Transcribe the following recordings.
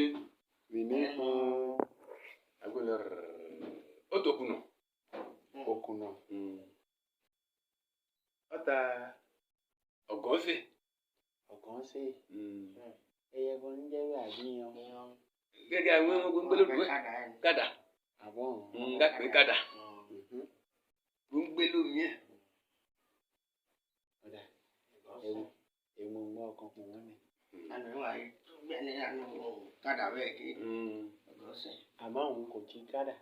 Mi ní Àgbo lọ rrrr. Ó tó kùnà. Òkùnà. Ọ̀tá ọ̀gọ́sẹ̀. Ọ̀gán sí. Ẹyẹ kan ní jẹ́ bẹ́ẹ̀ àbí yan. Gẹ́gẹ́ àwọn ọmọ gbogbo lódùwẹ̀. Kàdà. Àbọ̀. Ká pè kàdà. Gbóngbé lómi ẹ̀. Ọ̀dà. Ewu. Ewu ń gbọ́ ọkàn pọ̀ wọ́n ni. Àmọ́ òun kò jí kádà.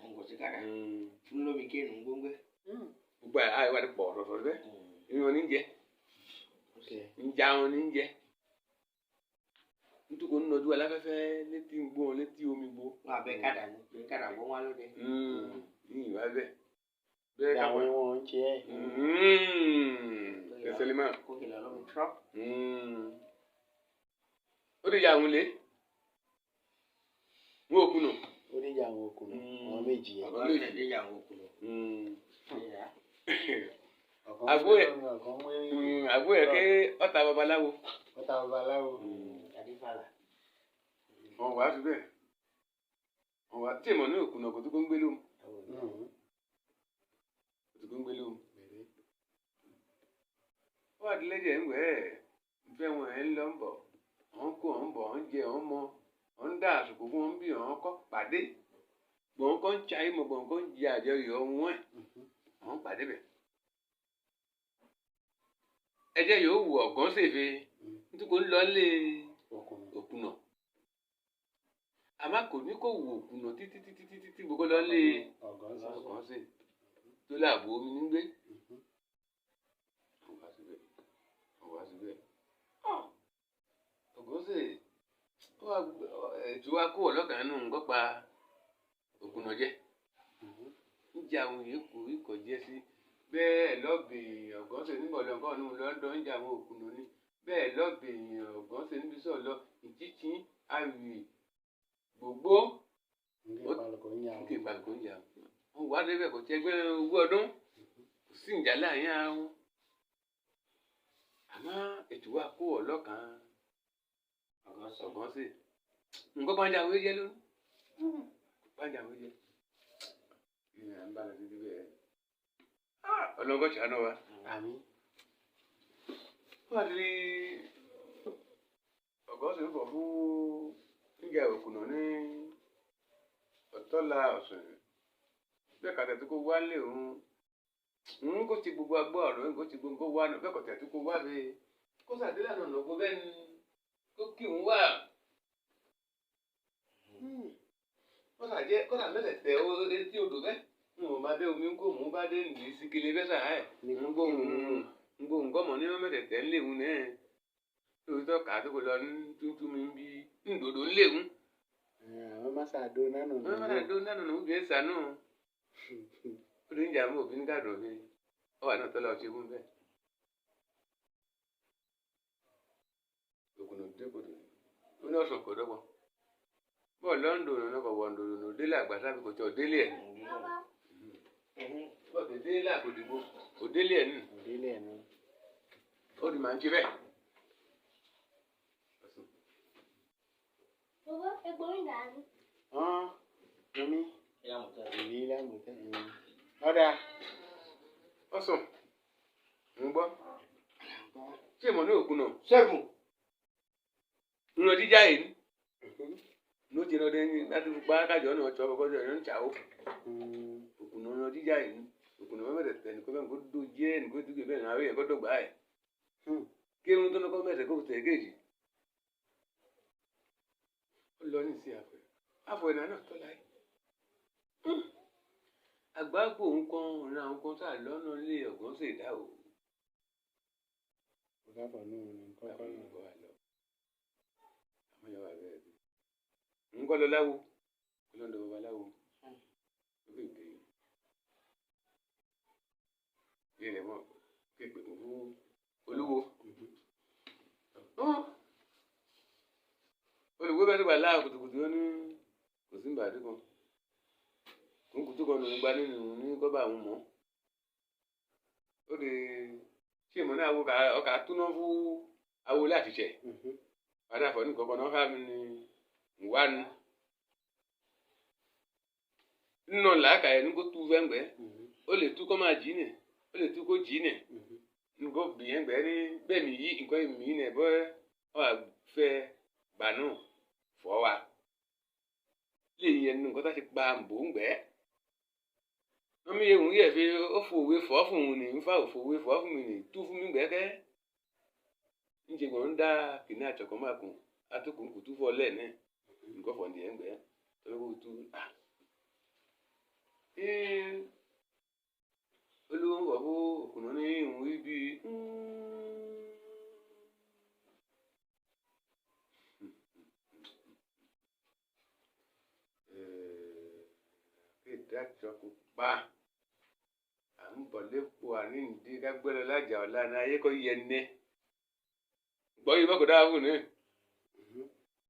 Gbogbo àyè wà ní pọ̀ ọ̀tọ̀ọ̀tọ̀ bẹ́ẹ̀. Ìyẹn wọn ní jẹ. Ń já wọn ní jẹ. Ntukọ̀ ń nọjú aláfẹ́fẹ́ létí gbó wọn létí omi gbó. Ní ìwà bẹ́ẹ̀. Bẹ́ẹ̀ ká Àwọn ẹ̀wọ̀n ń jẹ ẹ́. Ẹsẹ̀ máa. Ó lè ya àwọn ilé. Wọ́n ò kùnà. Ó lè yà àwọn òkùnà. Àwọn méjì yẹn. Àwọn méjì. Ọ̀kan Àgbo ẹ̀. fẹ́ràn ọ̀kan wéwé. Àgbo ẹ̀ ké ọ̀tá babaláwo. Ọ̀tá babaláwo. Wọ́n wàá fi bẹ́ẹ̀. Wọ́n wá tí ìmọ̀ ní òkùnà kò tó kó ń gbé lóhùn. Kò tó kó ń gbé lóhùn. Ó wà dílé jẹ́ ń wẹ̀ ẹ́. Nfẹ́ wọn ẹ̀ ń lọ ń bọ̀. Ọ̀n kó ọ̀n bọ̀ ọ̀n jẹ ọ̀n mọ. Ọ̀n dá àsìkò fún ọ̀n bí ọ̀n kọ́ pàdé. Gbọ̀n kọ́ ń tsayé mọ̀ gbọ̀n kọ́ ń jẹ àjọyọ̀ wọn ẹ̀. Ọ̀n pàdé bẹ̀. Ẹjẹ́ yóò wù ọ̀gán sèfe. Nítorí kò ń lọ lé Òkùnà. òkùnà. Àmọ́ kò ní kó wù òkùnà títí títí títí tí gbogbo lọ lé Ọ̀gán sí. ọ̀gán sè. Tó láàbò omi ń gbé. Ọ̀n wá síbẹ̀. Ọ̀n wá síbẹ̀. Ọ̀gán sè. Ó wá ètò wa kó ọlọ́kàn nù ń kọ́pa òkùnà jẹ́. Ń jẹ àwọn yòókù ikọ̀ jẹ́ sí. Bẹ́ẹ̀ lọ́bì ọ̀gán sè níbọ̀ lọ́kàn nù lọ́dọ̀ ń jẹ àwọn òkùnà ni. Bẹ́ẹ̀ lọ́bì ọ̀gán sè níbi sọ̀ lọ ìtìtì àwì gbogbo Nké palùkò ń yà nke ìpàlùkò ń jà. Wọ́n wá débẹ̀ kò tiẹ̀ gbé ogún ọdún. Kò sí ìjà láàrin ara wọn. Àmọ́ ètò wa kó ọlọ́kàn ọ̀gán sè. Nǹkan pàǹjà àwọn jẹ́ lónìí. Pàǹjà àwọn jẹ́. Ìyẹn à ń bá lọ títí bẹ́ẹ̀. Ọlọ́gọ́ ṣàánú wa. Àmín. Wọ́n á ti ọ̀gán sì ń bọ̀ fún níjà òkùnà ní ọ̀tọ́la ọ̀sẹ̀. Bẹ́ẹ̀ kàtà tó kó wálé òun. Ń kó ti gbogbo agbó ọ̀rọ̀ ń kó ti gbogbo wá nù. Bẹ́ẹ̀ kàtà tó kó wá bẹ́ẹ̀. Kó sàdé lànà ọ̀nà kó bẹ́ẹ̀ ni kó kí òun wà. Kó sàjẹ́ kó sàmẹ́sẹ̀ tẹ ó etí odò bẹ́ẹ̀. N ò máa dé omi ń kó mú bá dé nìyí síkele bẹ́ẹ̀ sà ẹ̀. Ń gbóhùn ń gbóhùn kọ́mọ ní mẹ́tẹ̀ẹ̀tẹ̀ tẹ̀ ń léwu náà. Lóòótọ́ kà á tó kó lọ ní tuntun mi bí ńdòdò ń léwu. Àwọn mọ́sàdó nánà Wọ́n máa dó nánà nù bí ẹ̀sà náà. Ó lè ń jà mọ́ òfin gàdọ̀ bí ọ wà náà tọ́lá ọtí fún bẹ́ẹ̀. Ògùnà dé kodò ó ní ọ̀sán kò dọ́gbọ́n. Bọ́ọ̀ lọ́ńdò nínú kọ̀ wọ̀ǹdò nínú délé àgbà sábì kò tí ò délé ẹ̀. Bọ́ọ̀ tẹ̀ délé àkòdìgbò ò délé ẹ̀ nù. Òdílé ẹ̀ nù. Ó di màá ń ṣe bẹ́ẹ̀. Baba, egbò ń dànù. Hàn omi ìlí lámùtẹ́. Ọ̀dà. Ọ̀sán ń gbọ́. Ṣé ìmọ̀ ní òkun náà? Ṣẹ́gun. Nínú jíjá yìí ní ó ti lọ dé ní láti fi pa kájọ náà tsọ́ kọjọ yẹn ń tsà ó. Òkun náà nínú jíjá yìí ní òkun náà mẹ́tẹ̀ tẹ̀ ní kó bẹ́ẹ̀ kó dó jẹ́ ní kó dúkìá bẹ́ẹ̀ náà yẹn kó dọ̀gba ẹ̀. Kéwọn tó ní kó mẹ́tẹ̀ kó tẹ̀ kéjì. Ó lọ ní ìsìn àfẹ́. Àfọ̀ ìnáná náà tọ́lá yìí. Àgbákò nǹkan ọ̀nà àwọn kan sáà lọ́nà ilé ọ̀gán sì dá o. Ọ̀gáfọ̀ nù ní kọ́kọ́ Àwọn nù. ìbò wa lọ. Àwọn yàrá bẹ́ẹ̀ bí. Ń kọ́ lọ láwo. Kọ́ ló ń dọ̀ babaláwo. Ó lè gbé. Ilé rẹ̀ mọ̀ kí èpè kún fún olúwo. Olùwé bẹ́ẹ̀ tó gbà láà kùtùkùtù ó ní kò sí ìbàdí kan. Kùnkùtù kan lòún gba nínú ní kọ́ba àwọn mọ́. Ó lè ṣé ìmọ̀ náà wo ọkà túná fún awo láti ṣẹ̀. Padà fọ̀ ní kankan náà fámi ní Ŋwanu nínú làákà yẹn nuko tu fẹ́ ŋgbẹ́ ó lè tu kó máa jì nì ó lè tu kó jì nì nuko bì yẹn ŋgbẹ́ ní bẹ́ẹ̀ mi yí nǹkan mi yí nì bọ́ ọ wà fẹ́ gbanú fọ́ wa lè yẹn nu nǹkan tá ti gba mbò ŋgbẹ́ mọ́mí yẹ ń yẹ fi ó fòwe fọ́ fún un ní nfa ò fòwe fọ́ fún mi ní tú fún mi ŋgbẹ́ kẹ́ ńjẹ gbọ́n ń dá kìnìún àtsọ̀kọ́ máa kùn atukùn kùtù fọ́ lẹ́ẹ̀nẹ́ nǹkan fọ̀ ndìyẹn ŋgbẹ́ tọ́lá kó tu à. Olúwo ń wọ̀ fún òkùnà ní ìhùn ibi. Ìdájọ́ kò pa à ń bọ̀ lẹ́kọ̀ọ́ àníǹde kágbẹ́rẹ́ lájà ọ̀la ní ayé kọ́ yẹ nẹ́ gbọ́ yìí bọ́kọ̀ dáa fún mi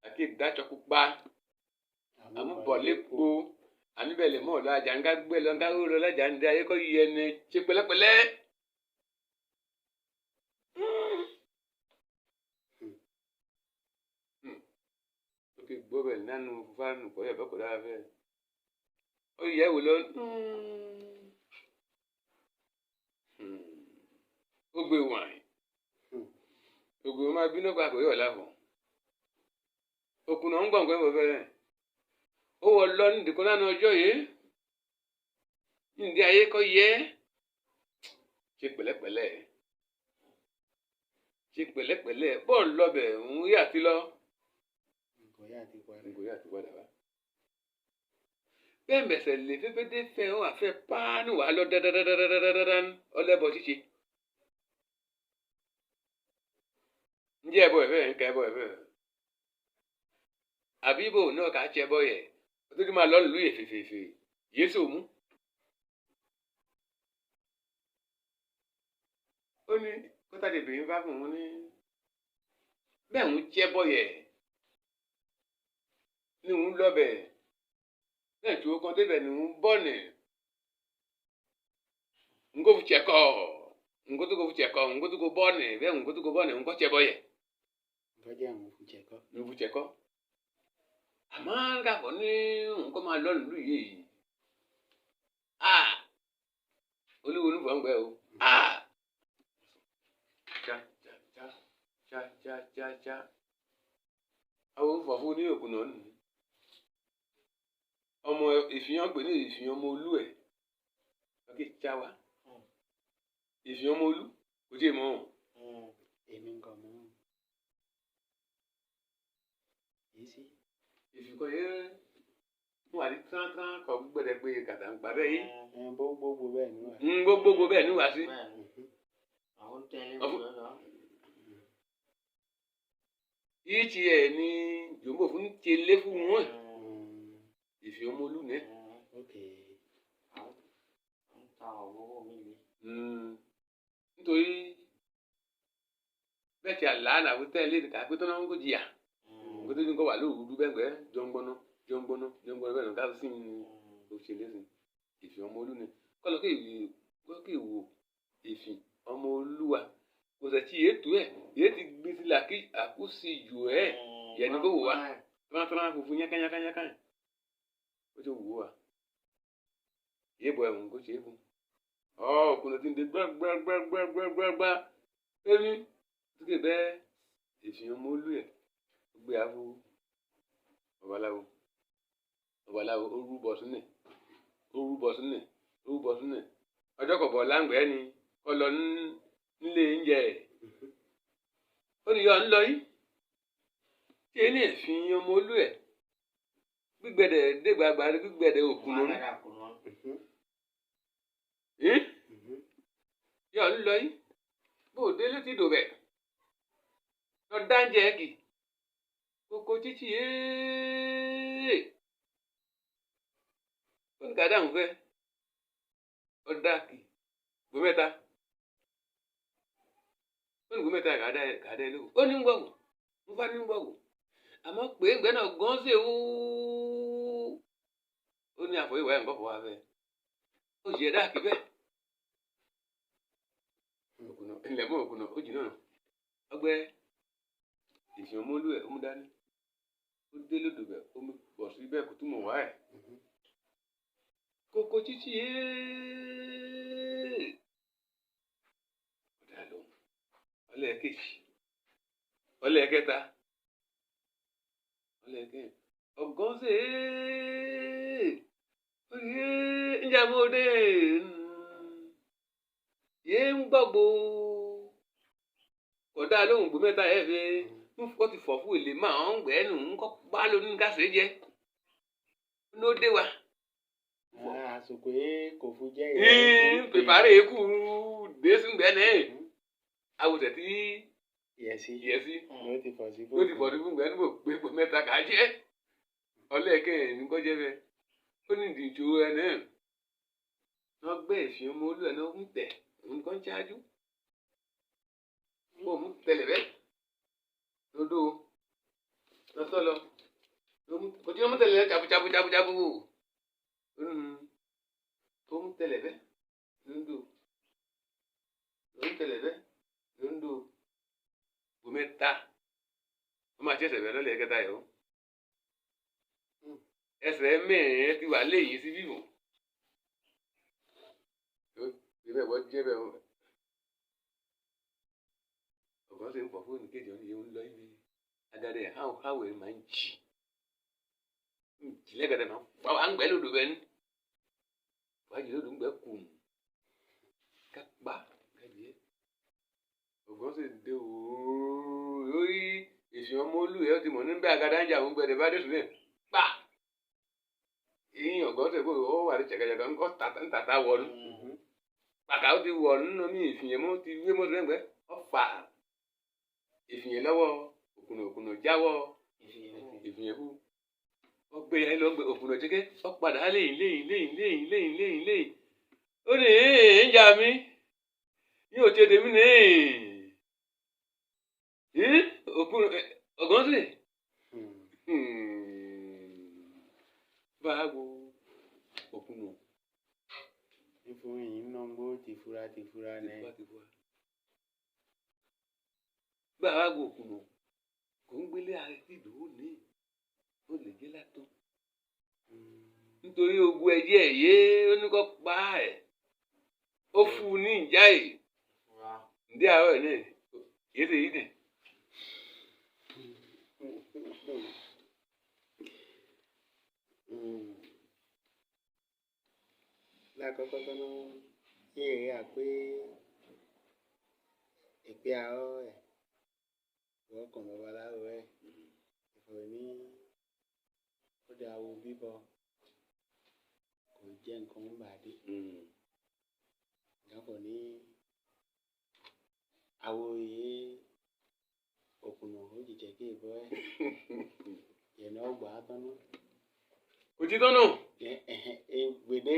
àti ìdájọ́ kò pa à ń bọ̀ lẹ́kọ̀ọ́ àmì bẹ̀lẹ̀ mọ́ ọ̀la àjà ńgá gbẹ́ lọ ńgá ró lọ lájà ń dé ayé kọ́ yẹ nẹ́ ṣe pẹ̀lẹ́pẹ̀lẹ́. Ó ti gbọ́ bẹ̀ nánu fáànù kọ́ yẹ bọ́kọ̀ dáa fẹ́ ó yẹ wò lọ ó gbé wàyí ògùn máa bínú pa kò yọ̀ láfọ̀ òkùnà ń gbọ̀ngbẹ́ bọ̀ fẹ́rẹ̀ ó wọ lọ nídìí lánàá ọjọ́ yìí nídìí ayé kọ́ yẹ ṣe pẹ̀lẹ́pẹ̀lẹ́ ṣe pẹ̀lẹ́pẹ̀lẹ́ bọ́ọ̀lù lọ́bẹ̀ ń rí àti lọ Nǹkan nkò yà tó padà wá. Bẹ́ẹ̀ mẹ̀sẹ̀ lè fẹ́fẹ́ dé fẹ́ ọ àfẹ́ páánù wà lọ dáadáadáadáadáa ọlẹ́bọ ṣíṣe. Ǹjẹ́ ẹbọ ẹ̀fẹ́ ń ka ẹbọ ẹ̀fẹ́? Àbí ibo náà kà á tiẹ̀ bọ́ yẹ? Ó tó máa lọ lù yẹ fèfèèfè Yéésù mú. Ó ní kótà lè bìnrin bá fún un ní bẹ́ẹ̀ ń tiẹ̀ bọ́ yẹ ní ń lọ́bẹ̀ náà tí ó kan débẹ̀ ní ń bọ̀ ní nkó fi tiẹ̀ kọ́ nkó tó kó fi tiẹ̀ kọ́ nkó tó kó bọ́ ní bẹ́ẹ̀ nkó tó kó bọ́ ní nkó tiẹ̀ bọ́ yẹ jẹ́ àwọn òfúnjẹ kọ́. Ní fi tiẹ̀ kọ́ àmọ́ gàfọ́ ní nǹkan máa lọ nílùú yìí a olúwo nífọ̀ọ́ ń gbẹ o a cha cha cha cha cha cha cha àwọn fọ̀fún ní òkú náà nìyí ọmọ ìfihàn pè ní ìfihàn ọmọ olú ẹ ọkẹ cháwa ìfihàn ọmọ olú kò tí ì mọ ọ́n. Èmi nǹkan mọ́ ọ́n. Yìí sí. Ìfikọ́ yẹn wà ní tírántírán kọ gbẹdẹ pé kàtà ń parẹ́ yìí. Ẹ̀ bó gbogbo bẹ́ẹ̀ ni wà. Ń gbogbo bẹ́ẹ̀ ní wá sí. Àwọn tẹ̀lé lọ. Yìí ti ẹ̀ ní jòǹbò fún ti lé fún wọn ìfihàn ọmọ olú ní. Ok. Àwọn ta owó mi lé. Nítorí bẹ́ẹ̀ ti àlá làwọn tẹ́lẹ̀ ní ká pé tó náà ń kó jìyà nǹkan tó ní kó wà lóòrùn bẹ́ẹ̀ gbẹ́ jọ̀ǹgbọ́nà jọ̀ǹgbọ́nà jọ̀ǹgbọ́nà bẹ́ẹ̀ nǹkan sí ní òṣèlú sí ìfihàn ọmọ olú ni kọ́lọ́ kí ìwò ìfì ọmọ olúwa kò sẹ̀ tí yéé tú ẹ̀ yéé ti gbé sílẹ̀ àkúsí jù ẹ̀ yẹn ni kó wò wá tírántírán funfun yánkányánkányánká ó ti wò wá yéé bọ̀ ẹ̀wọ̀n kó ṣe é fún ọ ọkùnrin tí ń de gbágbágbágbágbágbá ẹni tó kè bẹ́ẹ̀ ìfihàn ọmọ olú ẹ̀ gbé afú babaláwo babaláwo ó rúbọ sílẹ̀ ó rúbọ sílẹ̀ ó rúbọ sílẹ̀ ọjọ́ kọ̀bọ̀ láǹgbẹ́ ni kọ́ lọ nílé oúnjẹ ẹ̀ ó ní yọ ń lọ yìí tí ní ìfihàn ọmọ olú ẹ̀ gbígbẹ̀dẹ̀ dégbàgbà gbígbẹ̀dẹ̀ òkun lórí yọ ń lọ yìí bó o délé ti dòbẹ̀ lọ dáńjẹ kì kókó títí yéé ó ní kàdá ń fẹ́ ọ̀dà kì gbọ́mẹ́ta ó ní gbọ́mẹ́ta kàdá kàdá ẹ lóko ó ní ń gbọ̀wò ń fa ní ń gbọ̀wò àmọ́ pé ńgbẹ́ náà gán sí ewu ó ní àfọ̀ ìwà ẹ̀ ń kọ́ fọ́ wa fẹ́ ó sì yẹ dáàkì bẹ́ẹ̀ òkùnà ilẹ̀ mọ́ òkùnà ó jì náà ọgbẹ́ ìfìhàn mọ́lú ẹ̀ ó mú dání. Ó dé lódò bẹ̀, omi pọ̀ sí bẹ́ẹ̀ kò túmọ̀ wá ẹ̀. Kókó títí yéé. Ọ̀dà lòun. Ọlẹ́ẹ̀kejì. Ọlẹ́ẹ̀kẹta. Ọlẹ́ẹ̀kẹrin. Ọ̀gọ́nsẹ̀ yéé. Oyè ńjàmọ́dé. Yé ń gbọ́gbó. Kọ̀dá lóhùn gbó mẹ́ta ẹ̀ fi wọ́n ti fọ̀ fún èlé máa ń gbẹ́ nù ń kọ́ bá lónìí kásẹ̀ jẹ́. Ní ó dé wa. Àsìkò yìí kò fún jẹ́ Pèpàrẹ́ ikú dé sí gbẹ́ náà. Awùsẹ̀ tí Yẹ̀sí. yẹ sí. Ló ti fọ̀ sí. Ló ti fọ̀ sí fún gbẹ́ níbo pé gbó mẹ́ta kà á jẹ́. Ọlẹ́ẹ̀kẹ́ ní kọ́ jẹ́ bẹ́ẹ̀. Ó ní ìdíjọ ẹ náà. Wọ́n gbé ìfihàn ọmọ olú ẹ̀ náà ń tẹ̀ nǹkan ṣáájú. Ó mú tẹlẹ̀ bẹ́ẹ̀. Lódò lọ́sọ̀ lọ. Kò tí wọ́n mú tẹlẹ̀ lọ jabu jabu jabu jabu. Ó mú tẹlẹ̀ bẹ́ẹ̀. Lódò. Ló ń tẹlẹ̀ bẹ́ẹ̀. Lódò. Gbòmẹ́ta. Wọ́n máa ṣẹ̀ṣẹ̀ bẹ́ẹ̀ lọ́lẹ̀ kẹta yìí o. Ẹsẹ̀ mẹ́rin ti wà léyìí sí bíbò. Ibẹ̀ wọ́n jẹ́ bẹ́ẹ̀ o. Ọ̀gá ṣe ń pọ̀ fóònù kejì ọ̀hún yìí ń lọ ibi adarí ẹ̀ háwọ̀ háwọ̀ ẹ̀ máa ń jì. Ń jì lẹ́gẹ̀dẹ̀ máa ń fa wà ń gbẹ́ lódò bẹ́ẹ̀ ni. Wàá jì lódò ń gbẹ́ kùn. Ká pa kájẹ́. Ọ̀gá ṣe dé ooo lórí èsì ọmọ olú ẹ̀ ó ti mọ̀ níbẹ̀ agada ń jà òun gbẹ̀dẹ̀ bá dé sùn lẹ̀ pa. Ìyìn ọ̀gá ṣe kó o wà ní jẹ̀gẹ̀jẹ̀gẹ̀ ń kọ́ tàtà wọ̀lú. Pàkà ó ti wọ̀ nínú mi ìfìyàn mọ́ ti wé mọ́tò lẹ́gbẹ̀ẹ́ ọ̀fà ìfìyàn lọ́wọ́ òkùnà òkùnà jáwọ́ ìfìyàn kú. Ọgbẹ́ yẹn lọ gbé òkùnà jẹ́gẹ́ ọ̀padà léyìn léyìn léyìn léyìn léyìn léyìn léyìn. Ó ní ee ń jà mí yóò ṣe tèmi ní ee òkùnà ọ̀gán sì. Báwo òkùnà Nífun yìí ń nà gbó tìfura tìfura nẹ. Tìfura. Báwa wo òkùnà kò ń gbélé ààrẹ tí ìdòwò ní ó lè jẹ́ látọ̀. Nítorí ogun ẹ̀jẹ̀ yé ó ní kó pa ẹ̀. Ó fún un ní ìjà yìí. Ǹdí àárọ̀ ẹ̀ náà kìí ṣe yìí nì. Lákọ̀ọ́kọ́ tó ná yé à pé ìpè àárọ̀ ẹ̀ wọ́n kàn babaláwo ẹ̀ ìfọ̀ ní ó dá wo bíbọ kò jẹ́ nǹkan ń bàdé. Nǹkan kò ní àwo yìí òkùnà ó jìjẹ́ kí ìbọn ẹ̀ yẹn náà gbà á tán ná. Òtítọ́ náà. Gbèdé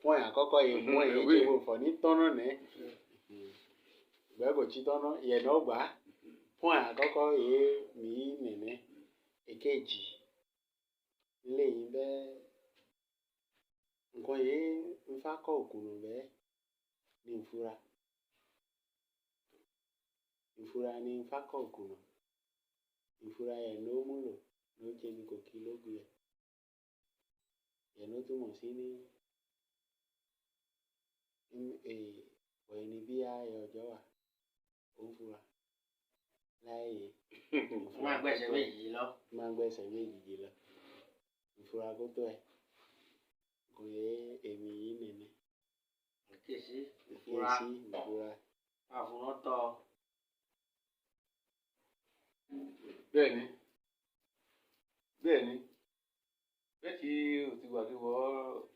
pọ́ìn àkọ́kọ́ yìí pọ́ìn yìí tí mo fọ̀ ní tọ́nà ní ìgbẹ́ kò tí tọ́nà yẹn náà gbà á pọ́ìn àkọ́kọ́ yìí mí nìní. Èkejì nílé yìí bẹ́ẹ̀ nǹkan yìí ń fá kọ́ òkùnà bẹ́ẹ̀ ní ìfura. Ìfura ni ń fá kọ́ òkùnà. Ìfura yẹn ló múlò ló jẹ́ mi kò kí lógun yẹn. Yẹn ló túmọ̀ sí ní ọ̀ẹ́ni bí ayé ọjọ́ wà ó ń fura láàyè. Wọ́n máa gbẹ̀sẹ̀ méjì lọ. Máa ń gbẹ̀sẹ̀ méjì lọ. Ìfura kó tó ẹ̀ kò yẹ èmi yìí nìní. Kíyèsí ìfura. Kíyèsí ìfura. Àfùrọ̀ tọ̀. Bẹ́ẹ̀ni bẹ́ẹ̀ni bẹ́ẹ̀ tí o ti wà tí wọ́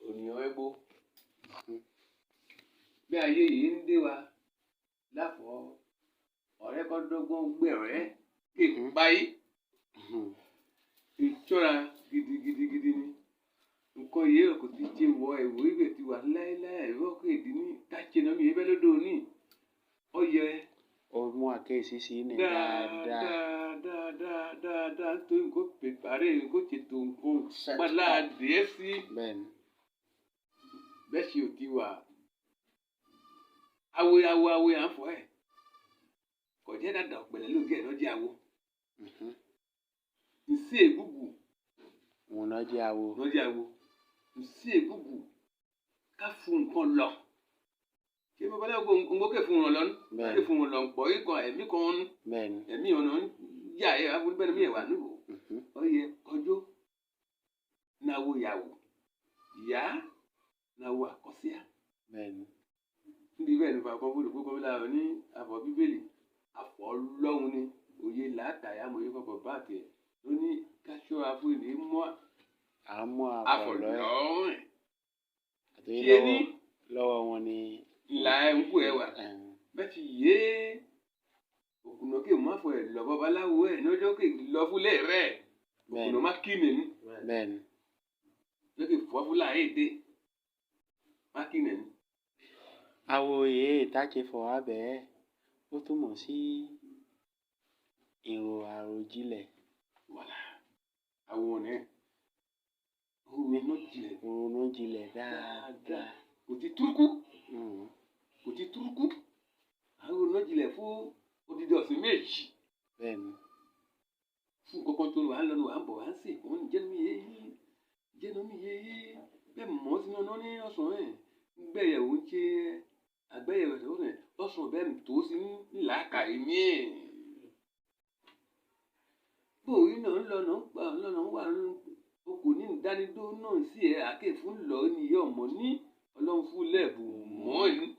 ònìyàn ẹgbó. Bí ayé yìí ń dé wa láfọ̀ ọ̀rẹ́ kọ́ dọ́gbọ́n gbé ọ̀rẹ́ kéèkì báyìí. Ìṣọ́ra gidigidigidi ni. Nǹkan yìí kò ti ṣe wọ ẹ̀wò ibẹ̀ ti wà láéláé ẹ̀rọ kéèdì ní káṣe náà mi yẹn bẹ́ẹ̀ lódò ní. Ó yẹ. Ó mú àkíyèsí sí ní dáadáa. Dáadáa dáadáa nítorí nǹkan pèpàrẹ́ nǹkan ṣètò nǹkan padà dé sí. Bẹ́ẹ̀ni. Bẹ́ẹ̀ ṣe ò ti wà. Awo awo awo yà ń fọ ẹ̀. Kò jẹ́ dàda ọ̀pẹ̀lẹ̀ ló gẹ̀ lọ́jọ́ awo. Nsí ègúgù. Òun náà jẹ́ awo. Lọ́jọ́ àwo nsí ègúgù ká fún nǹkan lọ. Ṣé babaláwo ngbókè fún wọn lọ́nu? Bẹ́ẹ̀ni. Ké fún wọn lọ pọ̀ ikọ̀ ẹ̀mí kan ń Bẹ́ẹ̀ni. ẹ̀mí ọ̀nà ń yà ẹ̀ abúlé mi ẹ̀ wà níbò. Ọyẹ kọjó náwó yàwó yá náwó àkọsíá. Bẹ́ẹ̀ni. Níbi bẹ́ẹ̀ ni bàbá bọ́ọ̀lù gbogbo láàrọ̀ ní àfọ̀ bíbélì àfọ̀ ọlọ́run ni òye làákàyà mọ̀ yẹ kọ̀kọ̀ bá tiẹ̀ ló ní ká ṣọ́ra fún ìní mọ́. À ń mú àfọ̀lọ́ ẹ̀. Àfọ̀lọ́rìn. Àti ṣe ní lọ́wọ́ wọn ni. Ìlà ẹ̀ ń kú ẹ wà. Bẹ́ẹ̀ ti yé òkùnà kí o má fọ ẹ̀ lọ babaláwo ẹ̀ lọ́jọ́ kí lọ fúnlẹ̀ rẹ̀ òkùnà má kí nìyí. Bẹ́ẹ̀ni. Lókè fọ́ fúnlẹ̀ ayé dé má kí nìyí. Awo yìí tájẹ fọ̀ abẹ́ ó túmọ̀ sí èrò àròjinlẹ̀. Wàlà àwọn ọ̀nà ẹ̀ òun náà jinlẹ̀. Ronú jinlẹ̀ dáadáa. Kò ti túrúkú. Kò ti túrúkú àwọn ọ̀nà jinlẹ̀ fún odidi ọ̀sìn méjì. Bẹ́ẹ̀ni. Fún kankan tó wà ń lọ́nu wà ń bọ̀ wà ń sè òun jẹ́nu mi yéyí jẹ́nu mi yéyí bẹ́ẹ̀ mọ́ sínú ọ̀nà ní ọ̀sán ẹ̀ gbẹ̀yẹ̀wò ń ṣe àgbẹ̀yẹ̀wò ẹ̀ ọ̀sán bẹ́ẹ̀ tó sí ńlá kàrí mí ẹ̀. Bóyí náà ń lọ náà ń pa ń lọ náà wà ń okò ní ìdánidó náà sí ẹ̀ àáké fún lọ ní ìyá ọmọ ní ọlọ́run fún lẹ́ẹ̀bù mọ́ ẹ̀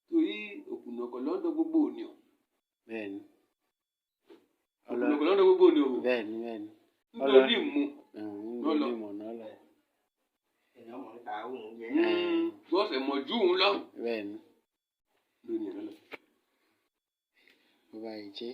torí òkùnàkọ̀ lọ́dọ̀ gbogbo òní ọ̀. Bẹ́ẹ̀ni. Òkùnàkọ̀ lọ́dọ̀ gbogbo òní ọ̀. Bẹ́ẹ̀ni bẹ́ẹ̀ni. Nítorí mu Nítorí ìmọ̀ náà lọ. Èèyàn mọ̀ nípa àwọn oúnjẹ. Gbọ́sẹ̀ mọ̀jú òun lọ. Bẹ́ẹ̀ni. Lónìí ẹ̀ lọ́lọ́. Bàbá yìí jẹ́.